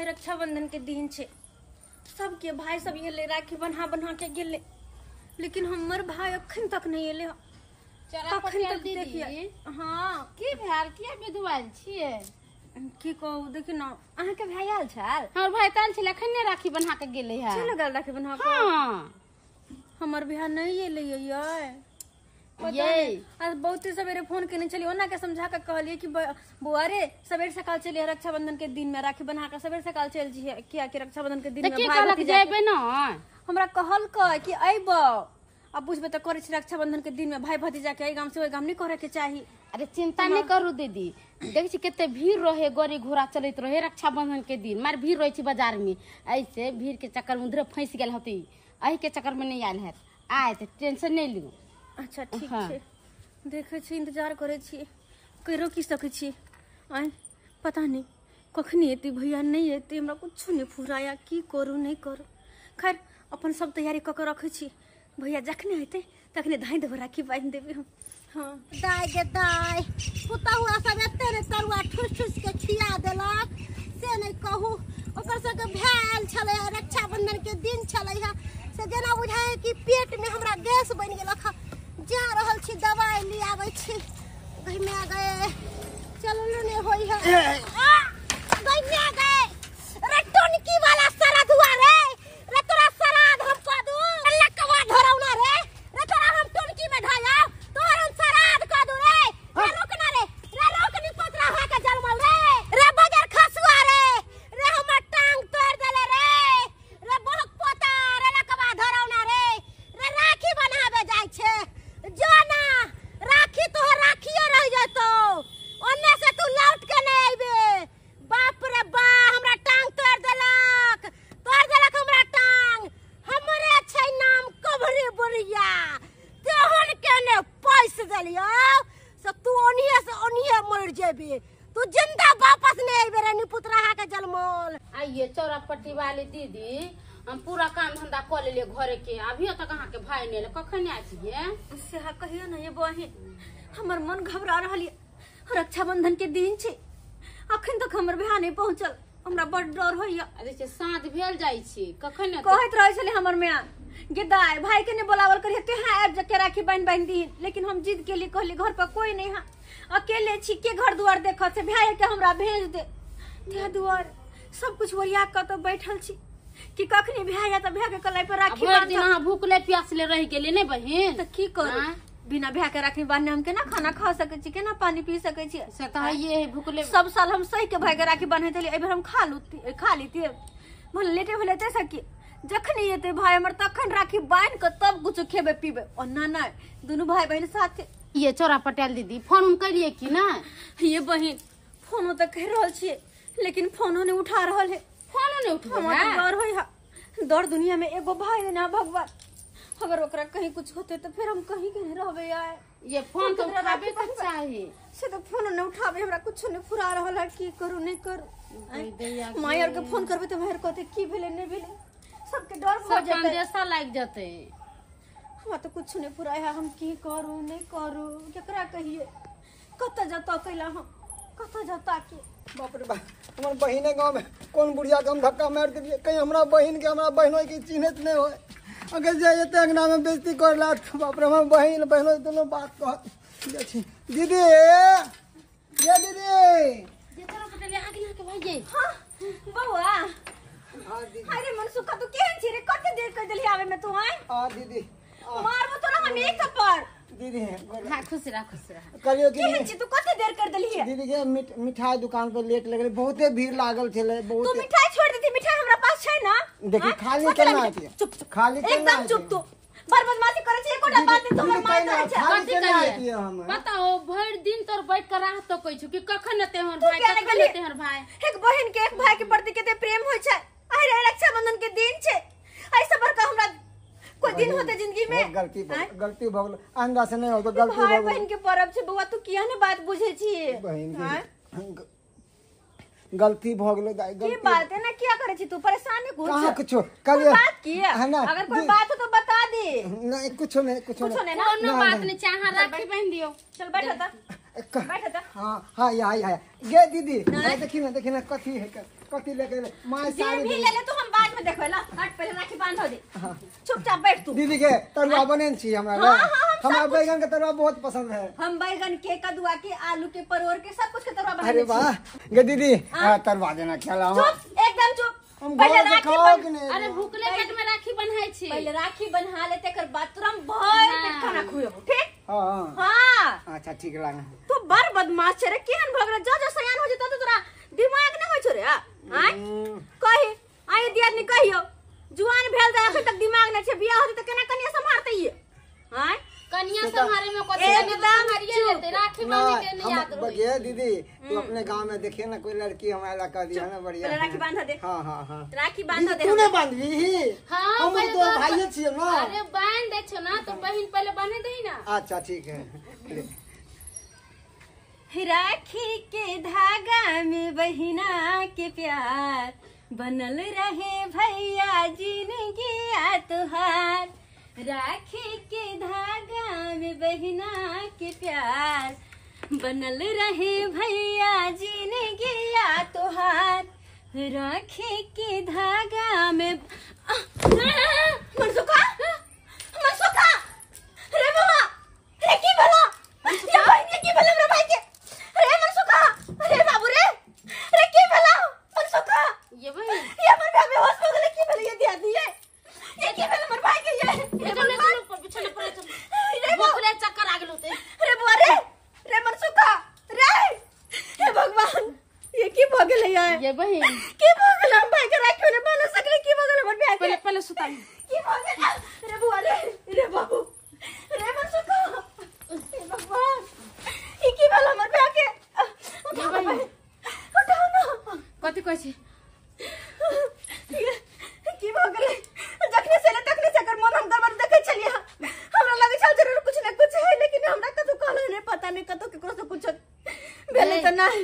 रक्षाबंधन के दिन छे, सबके भाई सब एले राखी बन्हा बन्हा के गेले, लेकिन हमर भाई अखन तक नहीं एले। कखन तक देखिए। हाँ की भेल, किया विधवाल छियै? की कहू, देखी ना अहाँ के भाई आयल छल? हमर भाई त आयल छलै, अखन ने राखी बन्हा के गेलै है। चल गेल राखी बन्हा के? हाँ। हमर भाई नहीं एले यै। ये बहुते सवेरे फोन केने छलियै, ओना के समझा के कहलियै कि बौआ रे सवेरे सकाल चलिए रक्षाबंधन के दिन में राखी बन्हा के सवेरे सकाल चलि जइहे, किया कि रक्षाबंधन के दिन में भाई भतीजा जेबै न। हमरा कहलकै कि अइबो, अब बुझबे त करै छी रक्षाबंधन के दिन में भाई भतीजा के एहि गाम से ओहि गाम नहीं करे के चाही। अरे चिंता नहीं करू दीदी, देख छी कते भीड़ रहे, गाड़ी घोड़ा चलैत रहे रक्षाबंधन के दिन, मार भीड़ रहे छी बाजार में, ऐसे भीड़ के चक्कर में उधर फंस गेल होती, एही के चक्कर में नहीं आयल है। आए त टेंशन नहीं लियो। अच्छा ठीक हाँ। छै, देखै छी, इंतजार करै छी, करो की सकै छी। आइ पता नहीं कखनी एतै भैया, नहीं एतै, हमरा कुछो नहीं फुराया, की करू नहीं करू। खैर अपन सब तैयारी कऽ के रखै छी, भैया जखने एतै तखने धाँइ देबै, राखी बान्हि देबै हम। हाँ दाय गे दाय, पुतहुआ सब एते ने तरुआ ठुस ठुस के खिया देलक से नहीं कहू। ओकर सबके भाय आयल छलै, रक्षाबंधन के दिन छलै है, से जेना बुझाय कि पेट में हमरा गैस बनि गेलक। जा रहल छी दवाई लियाबै छी, गइमे गए चललो नहीं होई है। गइमे गए रे टोनकी वाला सराधुआ रे, रे तोरा सराध हम कऽ दू, लकवा धरौना रे, रे तोरा हम टोनकी में ढाया तोर हम सराध कऽ दू रे, रे रोकना रे, रे रोकनी पतरा हा के जलमल रे, रे बजर खसुआ रे, रे हमर टांग तोड़ देले रे, रे बहक पोता रे लकवा धरौना रे, रे राखी बनाबे जाइ छे जो ना, राखी तोहर राखिए रह जतो, ओन्ने से तू लौट के नहीं अइबे। बाप रे बा, हमरा टांग तोड़ देलक, तोड़ देलक हमरा टांग। हमरे छै नाम कबरी बुढ़िया, तेहन के ने पैस देलियौ से तू ओनिए से ओनिए मर जेबे, तू जिंदा वापस नहीं अइबे रे निपुतरा के जलमल। आइए चौरा पट्टी वाली दीदी, हम पूरा काम धंधा कऽ लेलियै घरे के, अभियो तक अहाँ के भाई नहीं एलै, कखन आयल छियै? सेहा कहियो ना ये बहिन, हमर मन घबरा रहल ये, रक्षाबंधन के दिन छै, अखन तक हमर भाय नहीं पहुंचल, हमरा बड़ डर होइया। अरे से साँझ भेल जाइ छी, कखन एतै? कहैत रहै छलै हमर माय गे दाय भाई के नहीं बोलावल करिहे, तू यहाँ आबि जा के राखी बान्हि बान्हि दीहिन, लेकिन हम जिद केली, कहली घर पर कोई नहीं है, अकेले छी, के घर दुआर देखत से भाई के हमरा भेज दे। ते दुआर सब कुछ ओरिया कऽ तऽ बैठल छी कि कखनी भाय आयत, भाय के कलाई पर राखी भरि दिन बान्हत। अहाँ भूखले प्यासले रहि गेलियै ने बहिन? तऽ की करू, बिना भाय के राखी बान्हने हम केना खाना खा सकै छी, केना पानी पी सकै छी? से तऽ हइये है भूखले। सब साल हम सही के भाई के राखी बान्हैत छलियै, एहि बेर हम खा लीतियै, भले लेटे भेले एतै सकी, जखनी एतै भाई हमर तखन राखी बान्हि कऽ तब कुछो खेबै पीबै, ओना नहि, दुनू भाई बहिन साथे। ये चौरा पटेल दीदी फोन उन करियै कि नहि? ये बहिन फोनो तऽ कहि रहल छियै, लेकिन फोनो नहि उठा रहल है। फोनो नहि उठबै हमरा है? तऽ डर होइ है, डर दुनिया में एगो भाई है ना भगवान, अगर ओकरा कहीं कुछ होते तो फिर हम कहीं कहीं रहबे आए। ये फोन तऽ ओकरा उठाबे राखी के बान्हबै। चाही। से तऽ फोन नहि उठाबे, हमरा कुछो नहि फुरा रहल है, की करू नहीं करू। माय आर के फोन करबे तऽ माय आर कहते की भेलै नहीं भेलै, सबके डर भऽ सब जेतै। अंदेशा लागि जेतै। हमरा तऽ कुछो नहि फुराय है, हम की करू नहीं करू, केकरा कहिए, कतऽ जतऽ कैला हम, कतऽ जतऽ के। बाप रे बाप, हमर बहिने गाँव में कोन बुढ़िया के हम धक्का मारि देलियै, कहीं हमरा बहिन के हमरा बहिनो के चिन्हैत नहीं होय, अगर जे एते अंगना में बेइज्जती कर लात, बाप रे हमर बहिन बहिनो दुनू बात कहत। दीदी ये दीदी ये चौरा पटेल आगे के भाई ये। हाँ बौआ, हाँ दीदी। अरे मनसुखा तू केहन छी रे, कते देर कर देली आवे में तू? आय हाँ दीदी, मारबो तोरा हम एक थप्पड़। दीदी हाँ खुश रह, खुश रह। कहियो कि केहन छी तू, कते देर कर देली? दीदी के मिठाई दुकान पर लेट लगले, बहुते भीड़ लागल छलै, तू बहुत। मिठाई छोड़ देती, मिठाई हमरा पास छै ना। देखी खाली केना आती, चुप चुप, खाली एकदम चुप, तू बड़ बदमाशी करै छी, एकोटा बात नहीं तोहर मार करै छै। खाली केना आती हम? बताओ भरि दिन तोर बैठ के राह तकै छु कि कखन एतै हमर तू भाई, किया नहि कखन गेली? एतै हमर भाई। एक बहिन के एक भाई के प्रति कते प्रेम होइ छै, आइ रे रक्षाबंधन के दिन छै, ऐसे बड़का हमरा कोई दिन होते जिंदगी में? गलती गलती भऽ गेल, आंदा से नहीं हो तो गलती भाई भऽ गेल। बहन के परब छै बौआ, तू किया ने बात बुझै छी? बहिन के गलती भ गेलै दाई की गलती बात है ना क्या करे छी तू परेशानी कुछ कहाँ कुछो कोई बात किया हाँ ना, अगर कोई बात हो तो बता दे। नहीं कुछो नहीं कुछो कुछो नहीं ना? कोनो बात नहीं छै, अहाँ राखी बांधि दियौ। चल बैठ त बैठ त। हाँ हाँ या या गे दीदी देखी ना देखी ना कथी है कथी लेके मां जे साड़ी भी ले ले तू हम बाद में देखबै ला हट पहले राखी बांध दे चुपचाप बैठ तू। दीदी के तरुआ बनेन छी हमरा हाँ, हाँ, हम हमरा बैगन के तरुआ बहुत पसंद है। हम बैगन के कदुआ के आलू के परोर के सब कुछ के तरुआ बनेने अरे छी। वाह गे दीदी तरुआ देना खेला हम चुप एकदम चुप। हम पहले घर के राखी खाओ बन कि नहीं? अरे भूखले पेट में राखी बन्हाई छी। पहले राखी बन्हा लेते कर बाद तोरा हम भर पेट खाना खुएबो ठीक। हाँ हाँ अच्छा ठीक लागे। तू बड़ बदमाश छे रे केहन भऽ गेलै जा जा सयान हो जेतौ त तोरा दिमाग नै होइ छौ रे आय कही आइ दियादनी कहियो जुआन भेल त अखन तक दिमाग नै छै बियाह होतै त केना कनिया सम्हारतै ये आय कनिया सम्हारे में कथी एकदम सम्हारिए लेतै राखी बांधे के नहीं याद हम रहै। गे दीदी तू अपने गांव में देखिए ना कोई लड़की हमारा ला कह दिया ना बढ़िया। पहले राखी बांध दे। हाँ हाँ हाँ राखी बांध दे। तू नहीं बांधबी हाँ हम पहले तो भाइये छियै ना। अरे बांध दे छो ना तो बहिन पहले बांधे दही ना। अच्छा ठीक है। राखी के धागा में बहिना के प्यार बनल रहे भैया जिंदगी तुहार। राखी के धागा में बहिना के प्यार बनल रहे भैया जिंदगी तुहार। राखी के धागा में मनसुखा मनसुखा रे बाबा रे की भला ये बहिनी की भला हमरा भाई के रे मनसुखा रे बाबू रे रे की भला मनसुखा ये बहिन ये हमर भाई बेहोश हो गेलै की भेलै ये दिया दिए ये की भेलै हमर भाई के ये चलो चलो बिछाने पर चलो रे भूखले चक्कर आ गेल होते। रे बुआ रे रे मनसुखा रे हे भगवान ये की भ गेलै ये ये बहिन की भ गेलै हम भाई के राखियो ने बांध सकले की भ गेलै हमर भाई के पहले पहले सुताई की भ गेलै रे बुआ रे रे बाबू रे मनसुखा हे भगवान ये की भेल हमर भाई के ये बहिन उठाओ ना कथी कहै छी की भ गेलै जखने से तखने से एकर मन हम गड़बड़ देखै छलियै हमरा लगै छल जरूर कुछ ने कुछ है लेकिन हमरा कतौ कहलो नहीं पता नहीं कतौ केकरो से कुछ भेलै त नहीं।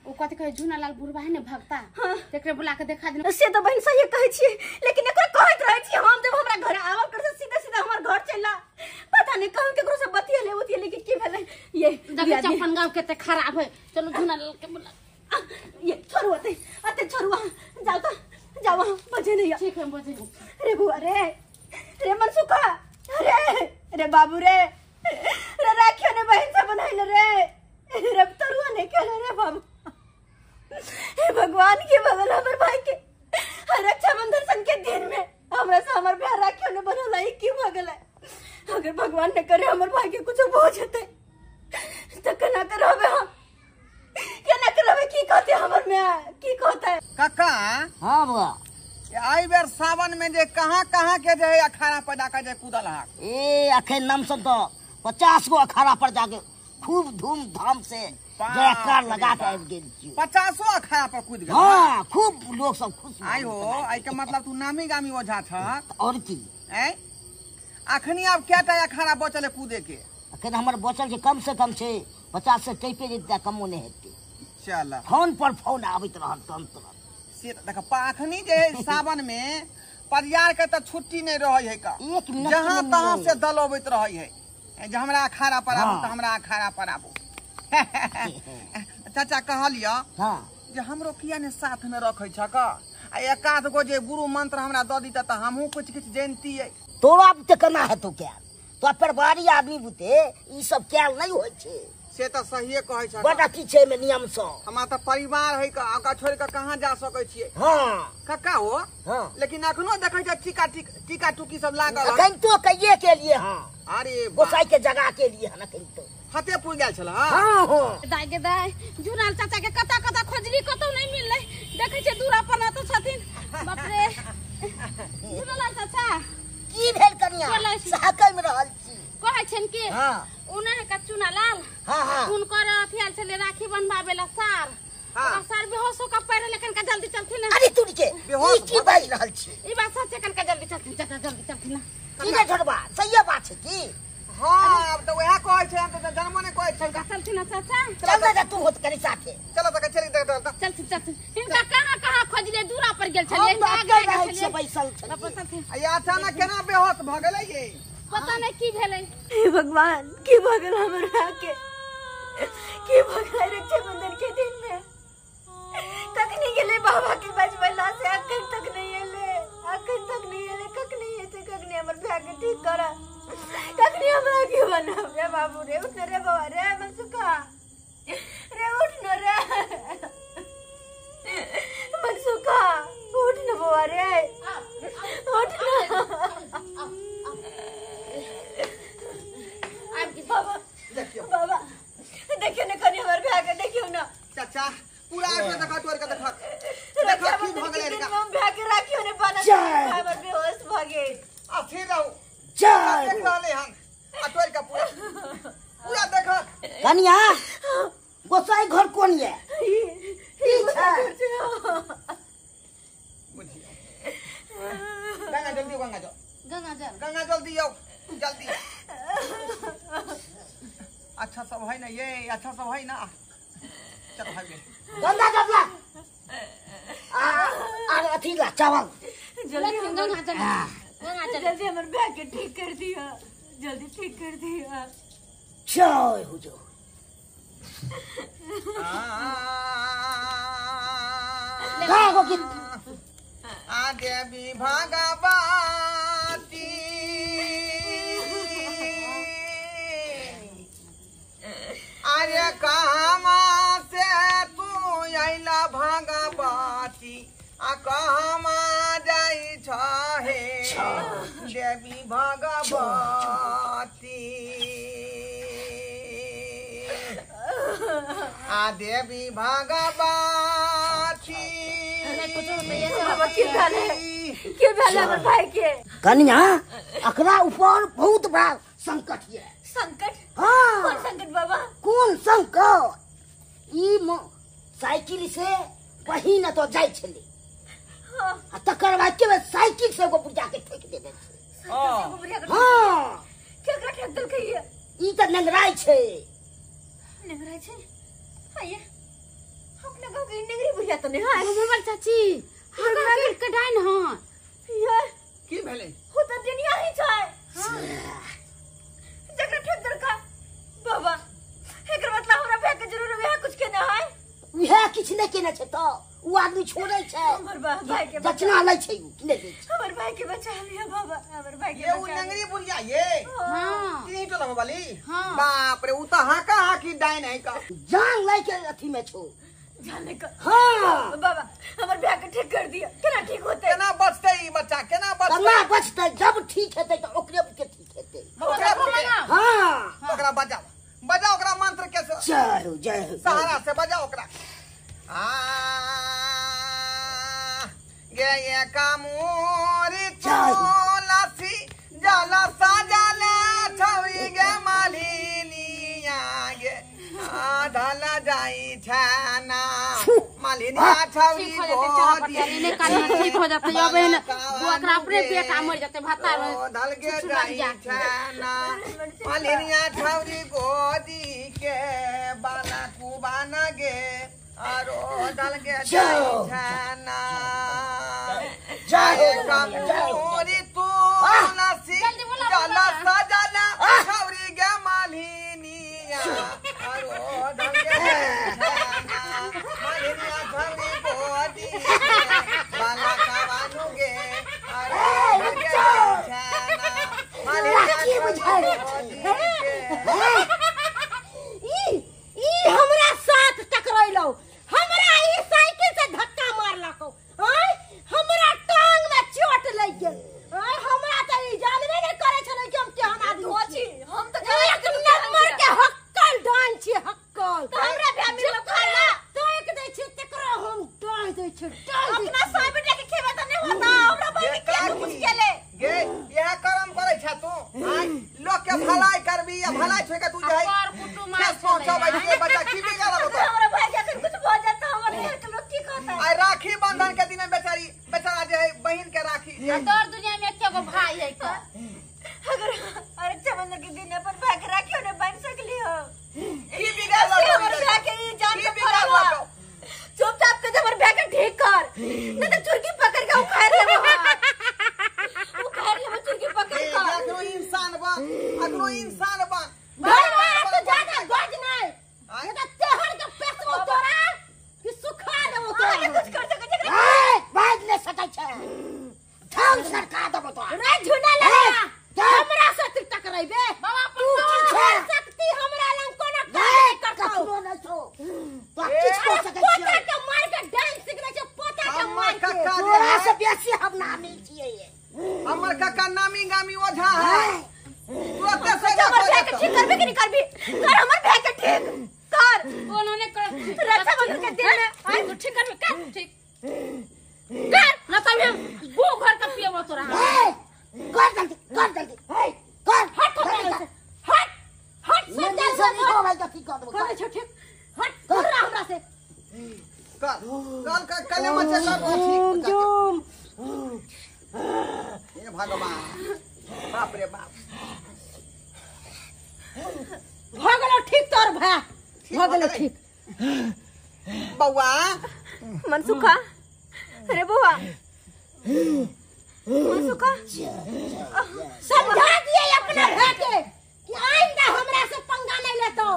ओ कथी कहै झूना लाल बुढ़बा है ने भक्ता तेकरे बुला के देखा देना। से तो बहन सही कहै छियै लेकिन एकरो कहैत रहै छी हम जब हमरा घर आवल कर से सीधा सीधा हमर घर चला पता नहीं कहूं केकरो से बतियले उतियले कि की भेलै ये देखै अपन गांव केते खराब है चलो झूना लाल के बुला ये छोड़ू अते अते छोड़ू जाओ तो जाओ बजे नहीं ठीक है बजे। अरे बुआ रे रे मनसुखा रे रे बाबू रे रे राखियो ने बहन से बनाइल रे रे तरुआ ने खेले रे बाबू हे भगवान के बगल हमर भाई के रक्षाबंधन सन के दिन में हमरा से हमर भाई राखियो ने बनल ई की भऽ गेलै अगर भगवान ने करे हमर भाई के कुछ हो जेतै त केना करबै हम केना करबै की कहते हमर में की कहते काका। हाँ बुआ आई बेर सावन में जे कहाँ कहाँ के जे अखाड़ा पर जाके जे कूदल हा ए अखन नमसम तो 50 गो अखाड़ा पर जाके खूब धूमधाम से जयकार लगा के आबि गेल छी। 50 अखाड़ा पर कूद गेल। हाँ खूब लोग सब खुश। आई हो आई के मतलब तू नामी गामी ओझा छ और की ए अखनी अब क्या टा अखाड़ा बचल कूदे के अखन हमर बचल छै कम से कम छै 50 से टैपे जेता कमो नहीं हेतै। चल फोन पर फोन आबैत रहल तुरंत से देख अखनी जे सावन में परियार के त छुट्टी नहीं रहै है का एक मिनट जहां तहां से दल अबैत रहै है जे हमरा अखाड़ा पर आबू त हमरा अखाड़ा पर आबू। चाचा कहलिया हां जे हमरो किया ने साथ में रखै छ का आ एक आध गो जे गुरु मंत्र हमरा द दीता त हमहू कुछ किछ जानतियै। तोरा बुते केना हेतौ कैल तो परिवारी आदमी बुते ई सब कैल नहीं होइ छै। से त सहिए कहै छ बड़ा की छै में नियम सँ हमरा त परिवार है का ओकरा छोड़ के कहां जा सकै छियै। हां काका हो हां लेकिन अखनो देखै छ टीका टीका टुकी सब लागल अखन तो कहिए के लिए। हां अरे गोसाई के जगह के लिए हन अखन तो फतेहपुर गेल छल। हां हां दाय के दाय झूनाल चाचा के कता कता खोजली कतौ नहीं मिललै देखै छै दूरा पर न तो छथिन। बाप रे झूनाल चाचा की भेल कनिया सहकै में रहल छी कहै छन कि हां उना है का चूनालाल। हां हां हुनकर अथी आयल छले राखी बनवावे ला सार हां सार बेहोश हो के पड़े लेकिन का जल्दी चलथिन ना। अरे तुर के बेहोश की बाजि रहल छी ई बात सच कन का जल्दी चलथिन चाचा जल्दी चलथिन ना की रे छोटबा सही बात छै की। हां अब त वएह कहै छै हम त जन्मो नै कहै छै। चलथिन ना चाचा चल ना तू होत करी साथे चल त चल चल चलथिन चलथिन गेल छलियै। हम तऽ एतै रहै छियै बैसल छलियै। आ अचानक केना बेहोश भऽ गेलै ये? पता नहीं की भेलै। हे भगवान, की भऽ गेल हमर भाय के? की भऽ गेल रक्षाबंधन के दिन में? कखनी गेलै बाबा के बजबैला से अखन तक नहीं एलै, अखन तक नहीं एलै। कखनी एतै? कखनी हमर भाय के ठीक कर? कखनी हमरा के बनाब रे बाबू रे? उठ न रे बाबा रे, मनसुखा रे, उठ न रे मनसुखा, उठ न बाबा रे, उठ न। बाबा बाबा देखियो ने कनी हमर भाय के, देखियो ना चाचा पूरा आके देखा, तोड़ के देखा, देखा की भऽ गेलै रक्षाबंधन के दिन हम भाय के राखियो ने बनल, हमर बेहोश भऽ गेल। अथी रहू जय देख रहले हन, आ तोड़ के पूरा पूरा देखा। कनिया गोसाई घर कोन ये? ई छै। बुझियो गंगा जल्दी, गंगा जल, गंगा जल, गंगा जल्दी आओ जल्दी। अच्छा सब है ना ये? अच्छा सब है ना? चलो भाई गंगा जल ला आ आ अथी ला चावल जल्दी, गंगा जल, गंगा जल जल्दी हमर भाय के ठीक कर दिया, जल्दी ठीक कर दिया। जय हो जो गा गो गीत। आ देवी भगवती अरे कहमा से तू अइला भगवती, आ कहमा जाइ छहे देवी भगवती। आ देवी भगवती। बाबा की भेलै? की भेलै हमर भाय के? कनिया अकरा ऊपर बहुत बड़ा संकट ये। संकट? हाँ। कौन संकट बाबा? कोन संकट? ई साइकिल से बहिन तो जाइ छलै। हाँ। आ तकर बाद के साइकिल से एगो बुढ़िया के ठोकि देने छै। हाँ। केकरा ठोकि देलकै ये? ई तऽ नेंगराइ छै। नेंगराइ छै? हाँ ये अपना गाँव के नेंगरी बुढ़िया तऽ नहीं है। हमर चाची हमरा के डाइन हन। ये की भेलै? हो तऽ दुनिया ही छै। जकरा ठोकि देलकै बाबा, एकर मतलब हमरा भाय के जरूर वएह कुछ केने है। उएह किछु नहि केने छै तऽ उ आदमी छोड़ै छै। हमर भाय के दक्षिणा लै छै, उ कि नहि दै छै। हमर भाय के बचा लिअ बाबा, हमर भाय के ये उ बचा लिअ। नंगरी बुढ़िया ये? हां। तीन टोला वाली? हाँ। बाप रे, उ तऽ हाका हाकी डाइन है का। जान लै के अथी में छौ। जाने का। हाँ। बाबा हमर भाय के ठीक कर दिया। केना ठीक होतै? केना बचतै ई बच्चा? केना बचतै? केना बचतै? जब ठीक हेतै तऽ ओकरे के ठीक हेतै। ओकरा हाँ। ओकरा बजाओ, बजाओ ओकरा मंत्र के जय हो, जय हो, सहारा से बजाओ ओकरा। आ गे ये कामोरी तुलसी जल सजल छौरी गे मालिनिया गे आधल जाई छाना मालिनिया छौरी ठीक हो जतै चला पटिया ने काल ठीक हो जतै। अब एहन ओकरा अपने बेटा मर जतै भाता धल गे जाई छाना मालिनिया छौरी गोदी के बाला कुबाना गे आरो धल गे जाई छाना। जय हो, कामोरी तुलसी जल सजल छौरी गे मालिनिया आरो धल गे छाना मालिनिया छौरी गोदी बाला कवानु गे आरो धल गे छाना मालिनिया की बुझाइ छौरी गोदी के। ई हमरा साथ टकराइलौ, हमरा ई साइकिल से धक्का मारलकौ, आय हमरा टांग में चोट लागि गेल। आय हमरा तऽ ई जानबे नहि करै छलै कि हम केहन आदमी छी। हम तऽ एक नंबर के हक्कल डान छी, हक्कल। तऽ हमरा भाय मिलल खाला ताकि दै छी तकरा हम डाहि दै छी, डाहि दै अपना साय बेटा के खेबे तऽ नहि होता। हमरा भाय के किया कुछ केले? गे इएह कर्म करै छ तू? आय लोक के भलाई करबी आ भलाई छोड़ के तू जे है कर कुटुम ठेस पहुंचाबै छी बच्चा की बिगाड़ब तो? हमरा भाय के अखन कुछ भऽ जात हमर घर के लोग की कहतै? आय राखी बंधन के दिन बेचारी बेचारा जे है बहिन के राखी तोर दुनिया में एके गो भाई है का। अगर रक्षाबंधन के दिन अपन भाई के राखियो ने बांध सकली हो। की बिगाड़लक हमर भाई के ई जान की के बिगाड़लक? चुपचाप के हमर भाई के ठीक कर, नहीं तो चुरकी पकड़ टांग सरका देबो तो रे झुना लगा हमरा से तू टकराइबे बाबा तू की छे? शक्ति हमरा लंग कोना नहीं काम करतौ कखनो नहीं छौ तो किछ अरे कर सकै पोता छियै के मार के डांस सीखने छै पोता के हमर मार के कक्का जे तोरा है से बेसी हम नामी छियै हमर काका नामी गामी ओझा है तुरते से हमर भाई के ठीक करबी कि नहीं करबी कर हमर भाई के ठीक कर उन्होंने कर रक्षाबंधन के दिन में आय तू ठीक कर कर ठीक कर न तब हम गो घर का पियबो तोरा ए, कर जल्दी कर जल्दी ए, कर हट हमरा से हट हट से जल्दी चल से नहीं होबै तऽ ठीक कर देबो कर छौ ठीक हट दूर रह हमरा से कर कर कर कले मचे कर ठीक जुम हे भगवान बाप रे बाप भ गेलो ठीक तोर भाय भ गेलो ठीक बौआ मनसुखा अरे बौआ मनसुखा समझा दिए अपना भाय के कि आइंदा हमरा से पंगा नहीं लेतो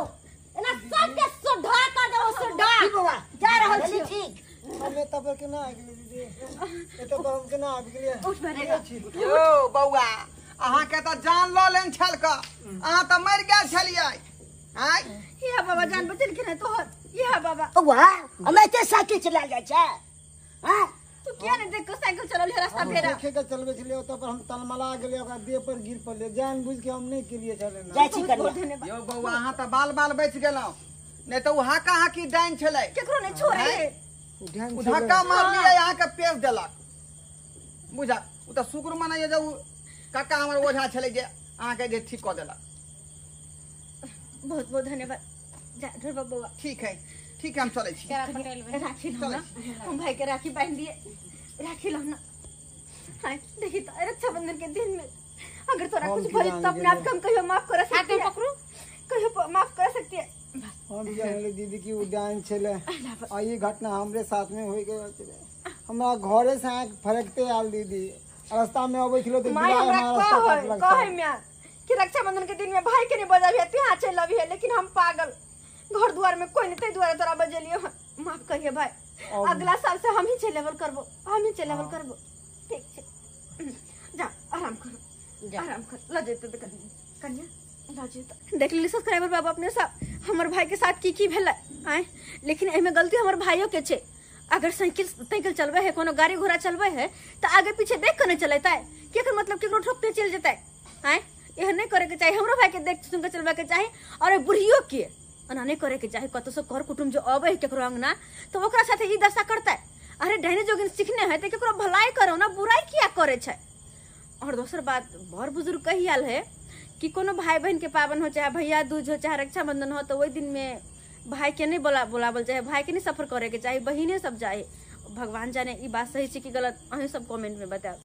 एना सबके सुढ़ा कर देबो सुढ़ा ठीक बौआ जा रहल भेली छी ठीक हमे तब पर केना आबि गेलियै दीदी एतऽ पर हम केना आबि गेलियै उठ बैठे यौ बौआ अहाँके तऽ जान लऽ लेन छल क अहाँ तऽ मरि गेल छलियै आँय यह बाबा जान बचल के नहीं तोहर यह बाबा बौआ हम एते साइकिल चलायल जाइ छै हैं तू किया नहीं देख के साइकिल चलल है रास्ता फेरा देखे के चलबै छलियै ओतऽ पर हम तलमला गेलियै ओकरा देह पर गिर पड़लियै जान बुझि के हम नहि केलियै छलै ना जाइ छी बहुत बहुत कनिया धन्यवाद यौ बौआ अहाँ तऽ बाल बाल बचि गेलहुँ नहि तऽ ओ हाका हाकी डाइन छलै केकरो नहीं छोड़े है ध्यान ओ धक्का मारलियै अहाँके पेश देलक बुझा ओ तऽ शुक्र मनाइए जे ओ काका हमर ओझा छलै जे अहाँके जे ठीक कऽ देलक बहुत बहुत धन्यवाद जा ढोरबा बौआ ठीक है ठीक है हम चलै छी केरा पटेल बे राखी लो ना हम भाई के राखी बांध दिए राखी लो ना हाय देखी तो रक्षाबंधन के दिन में अगर तोरा हम कुछ की भइल जान तो अपने आप के हम कहियो माफ कर हाथ सकती में है पकड़ू कहियो माफ कर सकती है हम जानले दीदी की उद्यान छलै आ ई घटना हमरे साथ में होइ गेल छलै हमरा घरे से आँखि फरकते आयल दीदी रास्ता में अबै छलै तऽ माय बिलाइ हमरा हमरा रास्ता कहे काटलक कहे में कि रक्षाबंधन के दिन में भाई के नहीं बजाबी तू यहाँ चल अभी लेकिन हम पागल घर द्वार में कोई नहीं ते द्वारा तोरा बजेलियो हन। माफ करिए भाई अगला साल से हम ही चलेबल करबो हम ही चलेबल करबो ठीक छै जा आराम करो आराम कर ल जेतो तो कन्या ल जेतो देख लेली सब्सक्राइबर बाबा अपने सब हमर भाई के साथ की की भेलै आय लेकिन एहिमे गलती हमर भाइयों के छै अगर साइकिल साइकिल चलबै है कोनो गाड़ी घोड़ा चलबै है तऽ आगे पीछे देख के नहीं चलेतै केकर मतलब केकरो ठोकते चलि जेतै आय एहन नहीं करे के चाही हमरो भाई के देख सुन के चलबे के चाही और ए बुढ़ियो के एना नहीं करे के चाही कतौ से कर कुटुम जो अबै है केकरो अंगना तऽ ओकरा साथे ई दशा करतै अरे डहने जोगिन सीखने है तऽ केकरो भलाई करो ना बुराई किया करे छै और दोसर बात बड़ बुजुर्ग कही आयल है कि कोनो भाई बहन के पावन हो चाहे भैया दूज हो चाहे रक्षाबंधन हो तो वही दिन में भाई के नहीं बोलावल चाहे भाई के नहीं सफर करे के चाही बहिने सब जाए भगवान जाने ई बात सही छै कि गलत अहीं सब कमेंट में बताओ।